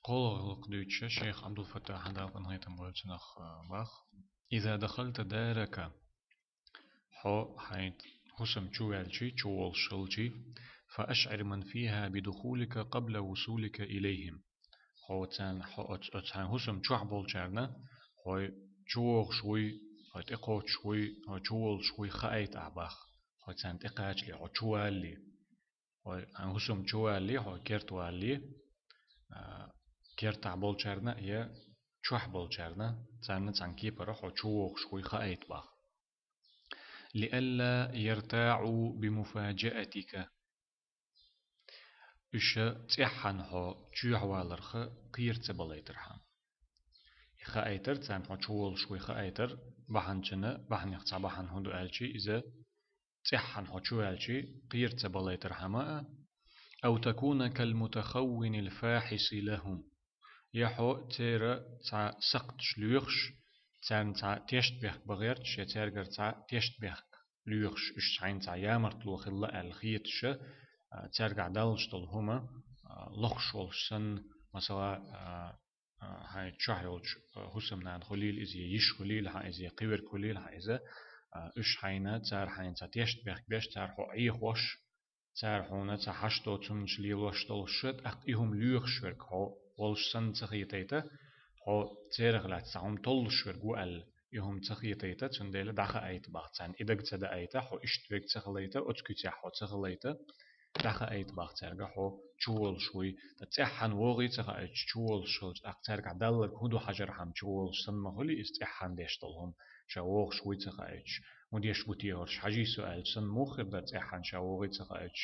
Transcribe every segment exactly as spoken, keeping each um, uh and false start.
КхоалагӀа гӀиллакх дуьйцуш шайх Ӏабдул-Фаттахьа, Дала къинхетам бойла цунах, бах: «إذا دخلت دارك», хьо хьайн хӀусам чу ваьлча, чу волуш хилча, «فأشعر من فيها بدخولك قبل وصولك إليهم». Хьо царна, хьо оц-, оцу хьайн хӀусам чохь болчарна, хьо чу вогӀуш вуй, хьо тӀекхочуш вуй, хьо чу волуш вуй хаийта ахь, бах. Хьо царна тӀекхачале, хьо чу валале. Хьо хьайн хӀусам чу валале, хьо керта валале, а, кертахь болчарна я чохь болчарна, царна цхьана кепара хьо чу вогӀуш вуй хаийта, бах. «لئلا يرتاعوا بمفاجأتك». Уьш цӀеххьана хьо чоьхьа валарх кхера ца балайтархьама. И хаийтар, царна хьо чу волуш вуй хаийтар, бахьанчина, бахьанех цхьа бахьана хӀун ду аьлча, иза цӀеххьана хьо чу ваьлча, кхера ца балайтархьама а, «أو تكون كالمتخون الفاحص لهم». Я хьо церан цхьа сакхташ лоьхуш, царна цхьа тешнабехк бан гӀерташ, я цаьргара цхьа тешнабехк лоьхуш, уьш хьайна цхьа ямартло хилла аьлла хеташ, а, цаьргахь даллаш долу хӀума, а, лохуш волуш санна, масала, а, а, хьайн чохь йолчу, а, хӀусамнана хуьлийла иза, я йиша хуьлийла хьан иза, я кхин верг хуьлийла хьан иза, а, уьш хьайна, цара хьайна цхьа тешнабехк беш, цара хьо Ӏехош, цара хьуна цхьа хьашт доцу хӀуманаш лелош долуш, тӀаккха и хӀума лоьхуш верг хьо волуш санна ца хетайта, хьо церах лаьцна цхьа хӀума толлуш верг ву аьлла, и хӀума ца хетайта, цундела дӀахаийта, бах, царна и дага ца даийта, хьо иштта верг ца хилайта, оцу куьцехь хьо ца хилайта, дӀахаийта, бах, цаьрга хьо чу волуш вуй. Ткъа цӀеххьана вогӀий ца хаийташ чу волуш хилча, тӀаккха цаьргахь далларг хӀун ду хьажархьама чу волуш санна ма хуьлий иза цӀеххьана деш долу хӀума, ша вогӀуш вуй ца хаийташ. ХӀун деш бу те хӀорш, хьажий со аьлча санна муха хир дара цӀеххьана ша вогӀий ца хаийташ,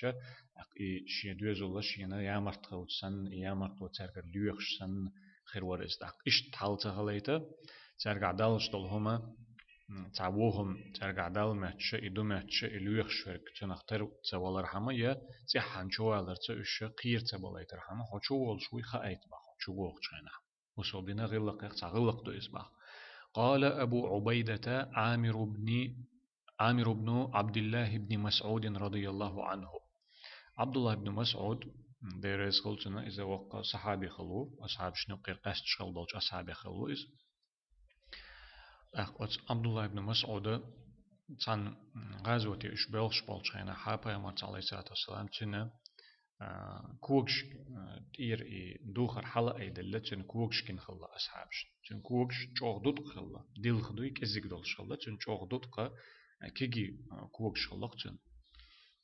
тӀаккха и шен доьзалла шена ямарт хилча санна, и ямартло цаьргара лоьхуш санна хир вара иза. ТӀаккха иштта хьал ца хилайта, цаьргахь даллаш долу хӀума, м, цхьа вон хӀума цаьргахь далла моьттуш, и ду моьттуш, и лоьхуш верг цунах тера ца валархьама, я цӀеххьана чу валарца уьш кхера ца балайтархьама, хьо чу волуш вуй хаийта, бах, хьо чу вогӀучу хенахь. Особенно гӀиллакхех цхьа гӀиллакх ду иза, бах. قال أبو عبيدة عامر بن، عامر بن عبد الله بن مسعود رضي الله عنه. Ӏабдуллах ибн МасӀуд, Дела реза хуьлда цунна, иза воккха сахьаби хилла ву, асхьабашна юккъера къаьсташ хилла долчу асхьабех хилла ву иза. ТӀаккха оцу Ӏабдуллах ибн МасӀуда цхьана, м, гӀазоте уьш боьлхуш болчу хенахь, Пайхамарца, Ӏалайхиссалату вассалам, цуьнан, а, когаш, а, тӀера и духар хьалаайделла, цуьнан когаш гина хилла асхьабашна. Цуьнан когаш чӀогӀа дуткъа хилла, дилха дуй, кӀезиг долуш хилла, цуьнан чӀогӀа дуткъа, а, кегий, а, когаш хилла-кх цуьнан.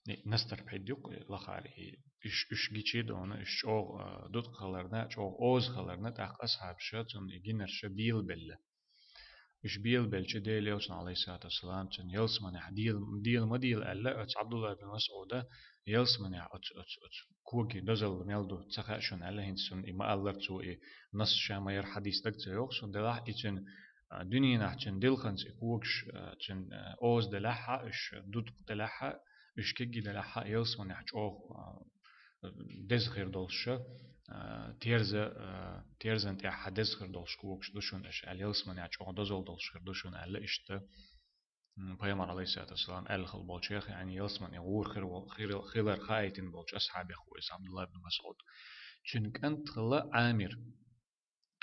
И настар пхьидда юккъе лахара и, уьш, уьш гичи доьна, уьш чӀогӀа, а, дуткъа хиларна, чӀогӀа оза хиларна, тӀаккха асхьабаша цунна и гинарш белабелла. Уьш белабелча, Делан Элчано, Ӏалайхиссалату вассалам, цунна ялсаманехь дела, дела ма дела аьлла, оцу Ӏабдуллах ибн МасӀуда ялсаманехь оцу, оцу, оцу коги дозалла мел ду ца хаьа шуна аьлла, хӀинца цунна и ма-аллара цо, и насс ша ма яра хьадис дага ца йогӀу, цундела и цуьнан, а, дуьненахь цуьнан дилханца и когаш, а, цуьнан, а, оза делахь а, уьш дуткъа делахь а, уьш кегий делахь а, ялсаманехь чӀогӀа, а, деза хир долуш, а, терза, а, терзан тӀехь деза хир долуш когаш ду шуна уьш аьлла, ялсаманехь чӀогӀа дозалла долуш хир ду шуна аьлла, иштта, м, Пайхамар, Ӏалайхиссалату вассалам, аьлла хилла болчех, яъни ялсамане гӀур хир вол-, хир-, хилар хаийтина болчу асхьабех ву иза Ӏабдуллах ибн МасӀуд. Цуьнан кӀант хилла Ӏамир.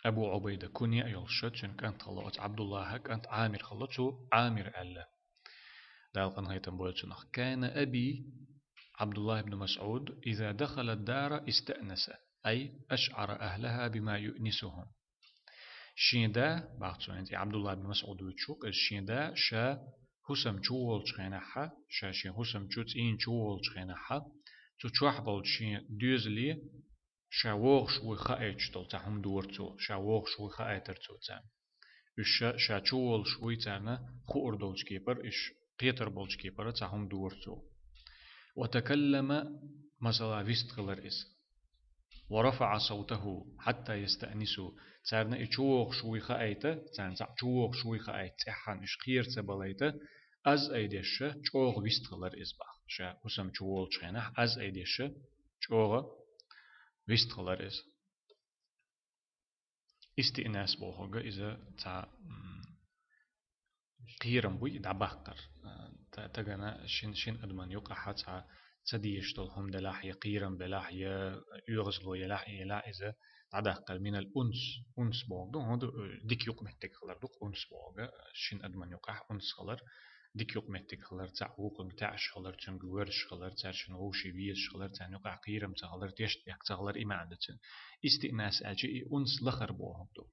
Абу Ӏубайда куня а йолуш, цуьнан кӀант хилла оцу Ӏабдуллахан кӀант Ӏамир хилла, цо Ӏамира аьлла, Дала къинхетам бойла цунах: «كان أبي», Ӏабдуллах ибн МасӀуд, «إذا دخل الدار استأنس، أي أشعر أهلها بما يؤنسهم». Шен да, бах цо, хӀинца и Ӏабдуллах ибн МасӀуд вуьйцуш ву-кх иза, шен да ша хӀусам чу волчу хенахь, ша шен хӀусам чу, цӀийна чу волчу хенахь, цу чохь болчу шен доьзале ша вогӀуш вуй хаийтуш долу цхьа хӀума дора цо, ша вогӀуш вуй хаийтара цо царна. Уьш ша, ша чу волуш вуй царна хуур долчу кепара, уьш кхетар болчу кепара цхьа хӀума дора цо. «وتكلم», масала, вистхилар иза. «ورفع صوته حتى يستأنسوا». Царна и чу вогӀуш вуй хаийта, царна цхьаъ чу вогӀуш вуй хаийта, цӀеххьана уьш кхера ца балайта, аз айдеш чӀогӀа вистхилар иза, бах. Ша хӀусам чу волчу хенахь, аз айдеш чӀогӀа вистхилар иза. Истиънас бохург иза цхьа, м, кхерам буй, дӀабаккхар. Та-, тагана шин, шин адаман юкъахь цхьа ца дезаш долу хӀума делахь, я кхерам белахь, я оьгӀазло елахь, елахь иза дӀадаккхар, минал унс, унс боху ду, хӀунда, э, дика юкъаметтиг хилар ду-кх унс бохург, э, шина адаман юкъахь унс хилар, дика юкъаметтиг хилар, цхьаъ вукхунга таьӀаш хилар, цуьнга воьрзуш хилар, цаьршинна вовшийн везаш хилар, царна юкъахь кхерам ца хилар, тешнабехк ца хилар, и маьӀна ду цуьнан. Истиънас аьлча и унс лахар бохург ду.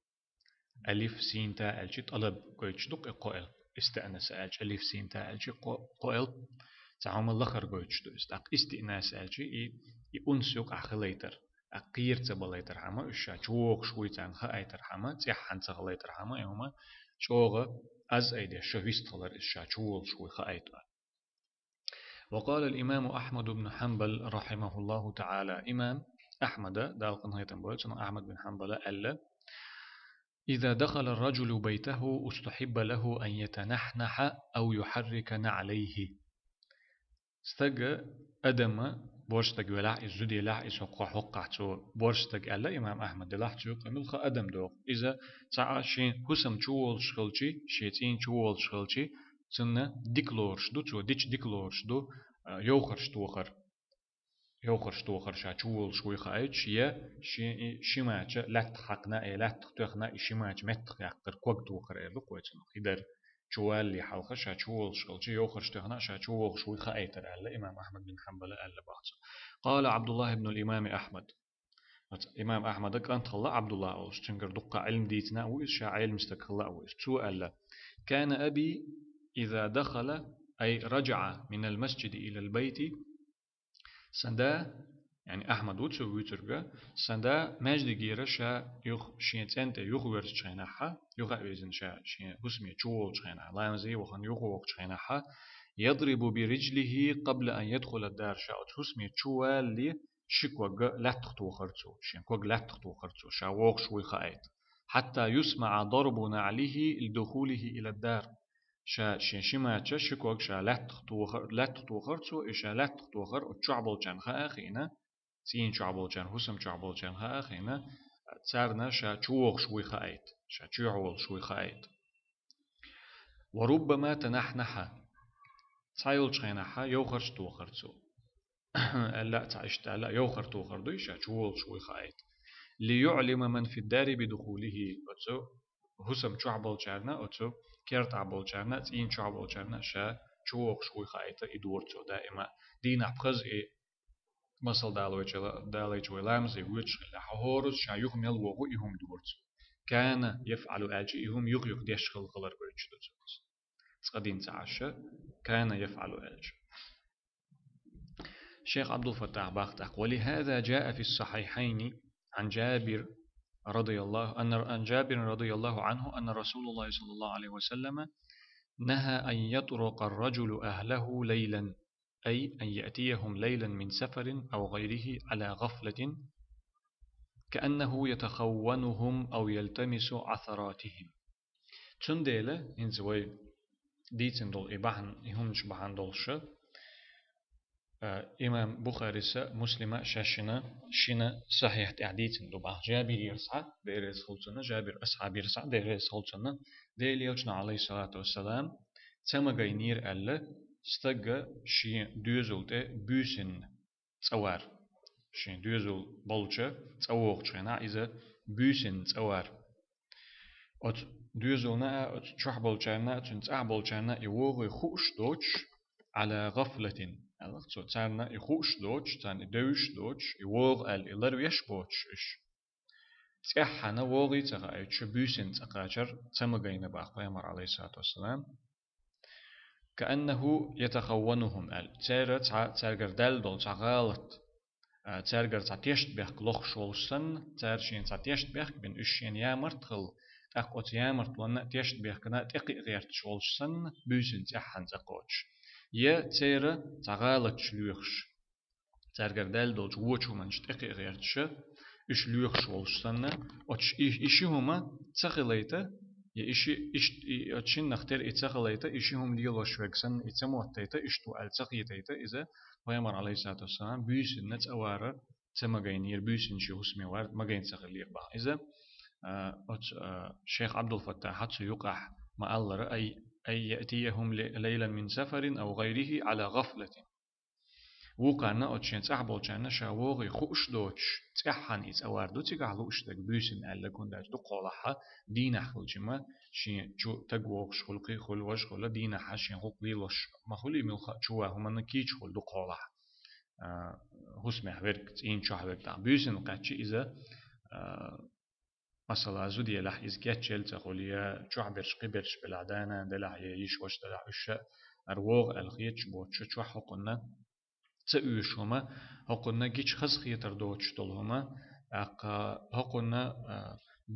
Алиф, син, та аьлча тӀалаб гойтуш ду-кх и кхо элп. Истаънаса аьлча, алиф, син, та аьлча кхо, кхо элп. Цхьа хӀума лахар гойтуш ду иза. ТӀаккха истиънас аьлча и, и унс юкъахь хилайтар. ТӀаккха кхера ца балайтархьама, уьш ша чувогӀуш вуй царна хаайтархьама, цӀеххьана ца хилайтархьама, и хӀума чӀогӀа аз айдеш, ша вистхилар иза ша чуволуш вуй хаайта. وقال الإمام أحمد بن حنبل رحمه الله تعالى. Имам Ахьмада, Дала къинхетам бойла цунах, Ахьмад бин Хьанбала аьлла: إذا دخل الرجل بيته استحب له أن يتنحنح أو يحرك نعليه. Стага, адама, борша стаг велахь иза, зуда елахь иза, хӀокхо хӀокхахь цо, борша стаг аьлла имам Ахьмад, делахь цо юкъа муьлхха адам доху. Иза цхьаъ шен хӀусам чуволуш хилчи, шен цӀийна чуволуш хилчи, цунна дика лоруш ду, цо дича дика лоруш ду, а, йовхарш тохар. Йовхарш тохар ша чуволуш вуй хаийташ, я шен и шимача лаьттах хьаькхна, я лаьттах тоьхна, и шимача меттах яккхар, ког тохар эр ду-кх вай цунах. И дара чувалале хьалха ша чуволуш хилча, йовхарш тоьхна а ша чувогӀуш вуй хаийтар аьлла имам Ахьмад бин Хьанбала аьлла боху цо. قال عبد الله بن الإمام أحمد. Оцу имам Ахьмада кӀант хилла Абдулла олуш, цуьнгара дуккха Ӏилма дийцина а ву иза, ша Ӏелам стаг хилла а ву иза. Цо аьлла: كان أبي إذا دخل، أي رجع من المسجد إلى البيت. Сан да, яъни Ахьмад ву цо вуьйцург, сан да маьждигера ша юха шен цӀен тӀе юхаверзачу хенахьа, юха а вирзина ша шен хӀусаме чуволучу хенахьа, ламазе а вахана юхавогӀучу хенахьа, يضرب برجله قبل أن يدخل الدار, ша оцу хӀусаме чувалале ши ког лаьттах тохар цо, шен ког лаьттах тохар цо, ша вогӀуш вуй хаийта. حتى يسمع ضرب نعله لدخوله إلى الدار. Ша шен шимача ши ког ша лаьттах тохар, лаьттах тохар цо, и ша лаьттах тохар оцу чохь болчарна хаа хиъна, цӀийна чохь болчарна, хӀусам чохь болчарна хаа хиъна, царна ша чувогӀуш вуй хаийта, ша чоьхьа волуш вуй хаийта. وربما تنحنح. Цхьайолчу хенахьа йовхарш а тохар цо. Аьлла а цхьа иштта аьлла а, йовхар тохар дуй ша чуволуш вуй хаийта. ليعلم من في الدار بدخوله. Оцу хӀусам чохь болчарна, оцу кертахь болчарна, цӀийна чохь болчарна ша чувогӀуш вуй хаийта и дора цо даима. Дийнахь пхаза и масал далайча, далайча вай ламазе воьдуш хилла, хьо хӀораза ша юха мел вогӀу и хӀума дора цо. كان يفعل аьлча, и хӀума юха-юха деш хилла хилар гойтуш ду цо. Цкъа дин ца Ӏаш, كان يفعل аьлча. Шейх Абдул-Фаттах бах тӀаккха: ولهذا جاء في الصحيحين عن جابر رضي الله، أن، عن جابر رضي الله عنه أن رسول الله صلى الله عليه وسلم نهى أن يطرق الرجل أهله ليلا، أي أن يأتيهم ليلا من سفر أو غيره على غفلة، كأنه يتخونهم أو يلتمس عثراتهم. Цундела, хӀинца вай дийцина долу и бахьана, и хӀуманаш бахьана долуш, а, имам Бухариса, Муслима шаьшшина, шина сахьихь тӀехь дийцина ду бахьа. Жабирера схьа, Дела реза хуьлда цунна, Жабир асхьабера схьа, Дела реза хуьлда цунна, Делан Элчано, Ӏалайхиссалату вассалам, ца магайнера аьлла, стага шен доьзал тӀе буьйсанна цӀа вар. Шен доьзал болча цӀа вогӀучу хенахь иза буьйсанна цӀа вар. Оцу доьзална а, оцу чохь болчарна а, цуьнан цӀахь болчарна а и вогӀий хууш доцуш, على غفلة. Аллах цо царна и хууш доцуш, царна и девзаш доцуш, и вогӀу аьлла, и ларвеш боцуш уьш. ЦӀеххьана вогӀий ца хаийтуш, буьйсанна цӀа кхачар ца магайна бах пайхамар, Ӏалайхиссалату вассалам. كأنه يتخونهم аьлла. Церан цхьа, цаьргара даьлла долу цхьа гӀалат, а, цаьргара цхьа тешнабехк лохуш волуш санна, цара шена цхьа тешнабехк бина, уьш шена ямарт хилла, тӀаккха оцу ямартлонна а, тешнабехкана а тӀекхиа гӀерташ волуш санна, буьйсанна цӀеххьана цӀа кхочуш. Я церан цхьа гӀалаташ лоьхуш. Цаьргара даьлла долчу вочу хӀуманаш тӀекхиа гӀерташа, уьш лоьхуш волуш санна, оцу и, и ши хӀума ца хилайта, я и ши, иш, и, оцу шиннах тера и ца хилайта, и ши хӀума лелош верг санна, и ца моттайта, иштта ву аьлла ца кхетайта, иза пайхамар, Ӏалайхиссалату вассалам, буьйсанна цӀа вара ца магайнера, буьйсанна шен хӀусаме вара, магайна ца хиллера бах. Иза, а, оцу, а, шейх Абдул-Фаттахьа цу юкъахь ма-аллара: أي، أن يأتيهم ليلا من سفر أو غيره على غفلة. Вукхарна оцу шен цӀахь болчарна ша вогӀий хууш доцуш, цӀеххьана и цӀа вар ду цигахь лууш дерг буьйсанна аьлла, хӀунда аьлча дукхахьолахь дийнахь хилча ма шен чу таг вогӀуш хуьлу, кхин хуьлу, важа хуьлу, дийнахь шен гӀуллакх лелош ма хуьлий, муьлхха а чу ван хӀуманна кийча хуьлу дукхахьолахь. А, хӀусамехь верг, цӀийнан чохь верг тӀаккха. Буьйсанна кхаьчча иза, а, масала, зуда елахь иза кечъелла ца хуьлу, я чохь берш, кхин берш белахь, да-нана делахь, я йиша-ваша делахь, уьш ша ара вогӀу аьлла хеташ боцуш чохь хӀокхунна ца оьшу хӀума, хӀокхунна гича хазахетар доцуш долу хӀума, тӀаккха хӀокхунна, а,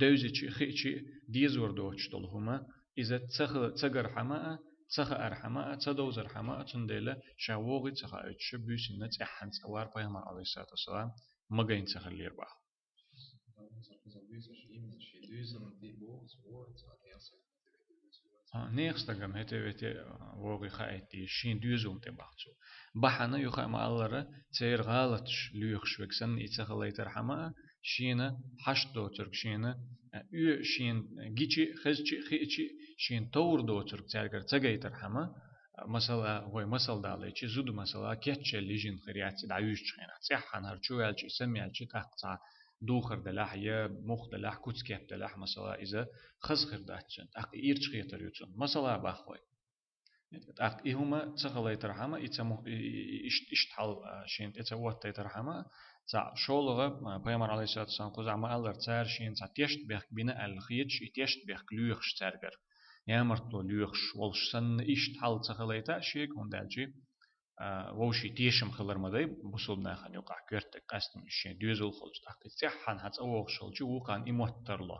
девзича а, хиъча а дезор доцуш долу хӀума, иза ца хи-, ца гархьама а, ца хаархьама а, ца довзархьама а, цундела ша вогӀий ца хаийтуш буьйсанна цӀеххьана цӀа вар пайхамар, алейхиссалату вассалам, магийна ца хиллера боху. А, нехан стагана хӀетте-вете вогӀий хаийта деза, шен доьзална тӀе боху цо. Бахьана юха а ма-аллара, церан гӀалаташ лоьхуш верг санна и ца хилийтархьама а, шена хьашт доцург, шена, а, оь-, шена гича а, хезча а, хиъча а, шена товр доцург цаьргара ца гайтархьама, масала, вай масал далийча, зуда, масала, кечъелла йижина хир яц и дӀаюьйшучу хенахь. ЦӀеххьана хӀара чу ваьлча, и самаяьлча, тӀаккха цхьа духар делахь, я мух делахь, куц-кеп делахь, масала, иза хаза хир дац цуьнан, тӀаккха и ирча хетар ю цунна. Масала боху вай. ТӀаккха и хӀума ца хилийтархьама, и ца му-, и, и, и, ишт-, иштта хьал, а, шена тӀе ца оттийтархьама, цхьа шолгӀа, а, пайхамар, алейхиссалату вассалам, кхузахь ма-аллара, цара шена цхьа тешнабехк бина аьлла хеташ, и тешнабехк лоьхуш цаьргара. Ямартло лоьхуш волуш санна, иштта хьал ца хилийта шега, хӀунда аьлча, а, вовшийн тешам хилар ма дай бусалба нахана юкъахь коьртаг, къаьсттина уьш шен доьзал хилча, тӀаккха и цӀеххьана хьан цӀа вогӀуш хилча, вукхарна и мотт тарло.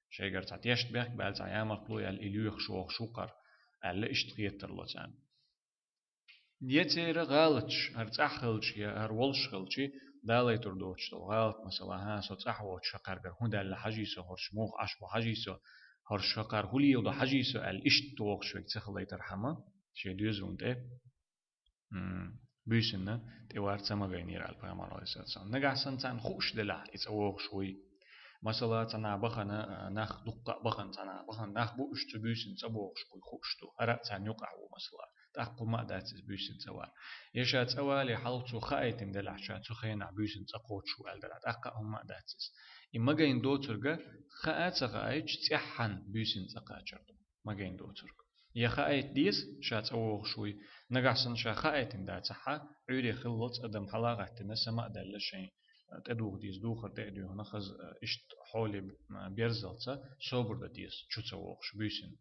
Шайгара цхьа тешнабехк баьлла, цхьа ямартло яьлла, и лоьхуш вогӀуш ву-кх хӀара аьлла, иштта хетар ло царна. Я церан гӀалаташ, хӀара цӀахь хилча, я хӀара волуш хилча, далийтур доцуш долу гӀалат, масала, хӀан, со цӀахь воцуш хӀокхаьргара хӀун даьлла хьажий со, хӀорш муха Ӏаш бу хьажий со, хӀорш хӀокхара хӀун леладо хьажий со аьлла, иштта вогӀуш верг ца хилийтархьама, шен доьзална тӀе, м, буьйсанна тӀе вар ца магийнера аьлла пайхамар, алейхиссалату вассалам. Нагахь санна царна хууш делахь, и цӀа вогӀуш вуй. Масала, цхьана бахана, а, нах, дуккха а бахана, цхьана бахана нах бу, уьш цу буьйсанна цӀа богӀуш буй хууш ду. ХӀара а царна юкъахь ву, масала. ТӀаккха хӀума а дац иза буьйсанна цӀа вар. Я ша цӀа вале хьалха цо хаийтина делахь, ша цу хенахь буьйсанна цӀа кхочуш ву аьлла делахь, тӀаккха а хӀума а дац иза. И магийна доцург хаа а ца хаийтуш, цӀеххьана буьйсанна цӀа кхачар ду. Магийна доцург. Я хаийта деза, ша цӀа вогӀуш вуй. Нагахь санна ша хаийтина дацахь, Ӏуьйре хиллалц адам хьала а гӀаттина, сама а даьлла, шайн, а, тӀедуха деза духар тӀе а дуьйхина, хаза, а, иштта хьоле, а, берзалца, собар дан деза, чу ца вогӀуш, буьйсанна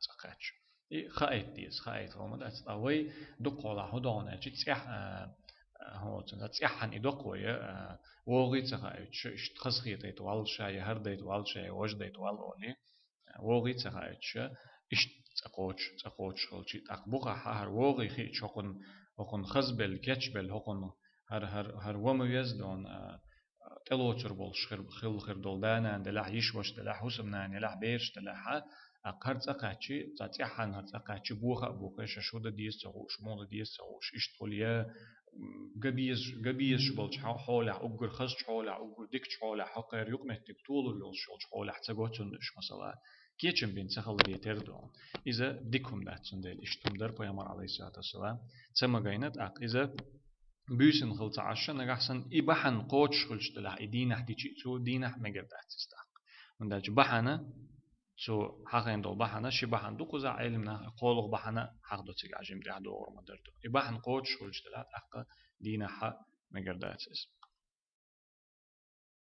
цӀа кхаьчча. И хаийта деза, хаийта хӀума дац. Ткъа вай дукхахьолахь хӀун догӀу аьлча, цӀехь-, а, а, хӀун олу цунах, цӀеххьана и доккху вай, а, вогӀий ца хаийтуш, иштта хазахетийта валла ша, я хӀара дайта валла ша, я важа дайта валла олий. ВогӀий ца хаийтуш, иштта цӀа кхочуш, цӀа кхочуш хилча, тӀаккха бухахь хӀара вогӀий хиъча, хӀокхунна, хӀокхунна хазбелла, кечбелла, хӀокхунна хӀара, хӀара, хӀара ва ма веза дона, а, тӀелоцур болуш хир, хила хир долу да-нана делахь, йиша-ваша делахь, хӀусамнана елахь, бераш делахь, а, хӀара цӀа кхаьчча, цхьа цӀеххьана хӀара цӀа кхаьчча, боха а бохий, ша шу дан деза ца хууш, муха дан деза ца хууш, иштта хуьлу я, м, ган безаш, ган безаш болчу хьо-, хьолехь, уггар хазачу хьолехь, уггар дикачу хьолехь, хӀокхеран юкъаметтиг толур йолуш йолчу хьолехь ца го цунна уьш, масала, кечам бина ца хила бетар ду. Иза дика хӀума дац, цундела иштта хӀума дара пайхамар, алейхиссалату вассалам, ца магийна, тӀаккха иза буьйсанна хила ца Ӏаш, нагахь санна и бахьана кхочуш хилча делахь, и дийнахь дичи а цо, дийнахь мегар дац иза тӀаккха. ХӀунда аьлча бахьана, цо хьахийна долу бахьана, ши бахьана ду кхузахь, Ӏелам наха кхоалгӀа бахьана хьахдо цигахь, жимма тӀаьхьа догӀур ма дара ду. И бахьана кхочуш хилча делахь, тӀаккха дийнахь мегар дац иза.